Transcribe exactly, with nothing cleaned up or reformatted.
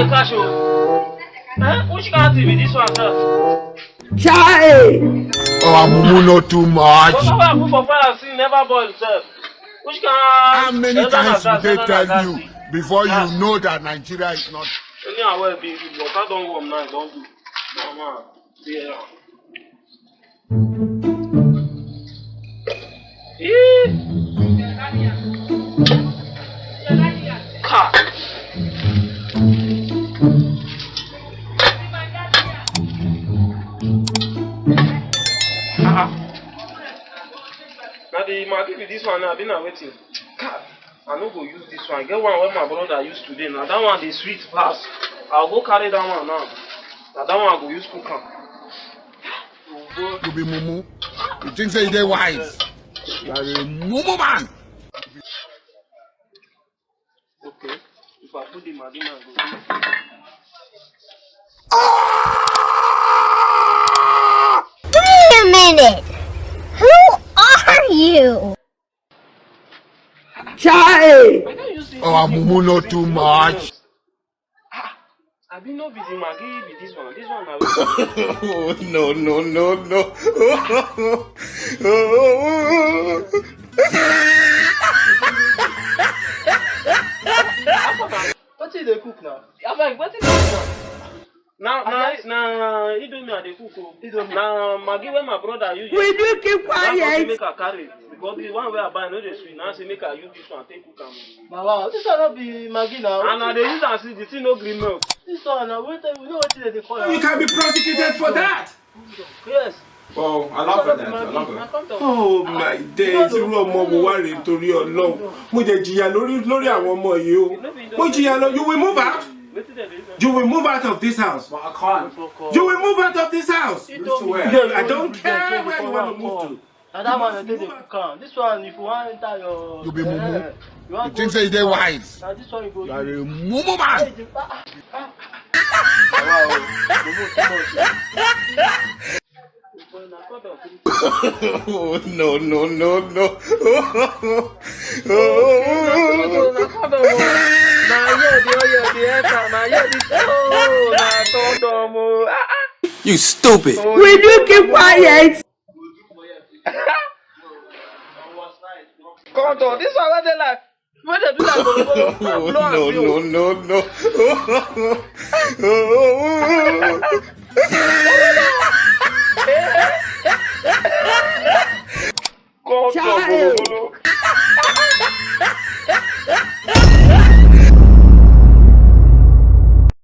Cash o. Eh? Which kind thing be this one, sir? Chai! Our mumu not too much. But how I put for fire, see, never boil, sir. Which kind? How many times will they tell you before you know that Nigeria is not? Anyhow, well, be good. Water don warm now, don do. Mama, yeah. Eeh. Ha. Ah. Na the Maggi be this one now, abi na wetin? Kai, I no go use this one. E get one wey my brother use today. Na that one dey sweet pass. I go carry that one now. Na that one I go use cook am. You be mumu. You think say you dey wise? You are a mumu man. Okay. If I put the Maggi now, go do. Wait a minute! Who are you? Chai! I don use this Our thing mumu for not drink too something much. Else. Ah, abi no be the Maggi be this one. This one na. Oh, no, no, no, no. Wetin you dey cook now? Abeg, wetin you dey cook now? Na na na Indomie I dey cook o. Indomie. Na Maggi wey my brother use. Will you keep Na him say quiet? Make I carry because the one wey I buy no dey sweet. Na him say make I use this one take cook am. Na wow, this one no be Maggi na. And I dey use am since the thing no gree melt. This one na wetin we know wetin dem dey call am. You can be prosecuted for that. Yes. Oh, I love that. I love Na it. come talk. Oh my days, irú ọmọ wo wá rèé nítorí Ọlọ́run. Mo jẹ jìyà lórí lórí àwọn ọmọ yìí o. Mo jìyà lọ. You will move out. Wetin dem dey use am? You will move out of this house. But I can't. You will move out of this house. You told me. No, I don't care where you want to move to. Na that one you take dey cook am. This one, if you wan enter your. You be mumu. Eh, you wan You think go. Say you dey wise? Na this one you go You are a use. Mumu man. Hey, the- ah, ah, ah. Wow, you move too much. Oh, no, no, no, no. Na here the oil dey enter, na here the, oh, na condom o. Ah, ah. You stupid. Will you keep quiet? Condom, this one wey dey like, wey dey do like go go Oh, blow am no, you. No, no, no. Condom, Chai. bolobolo.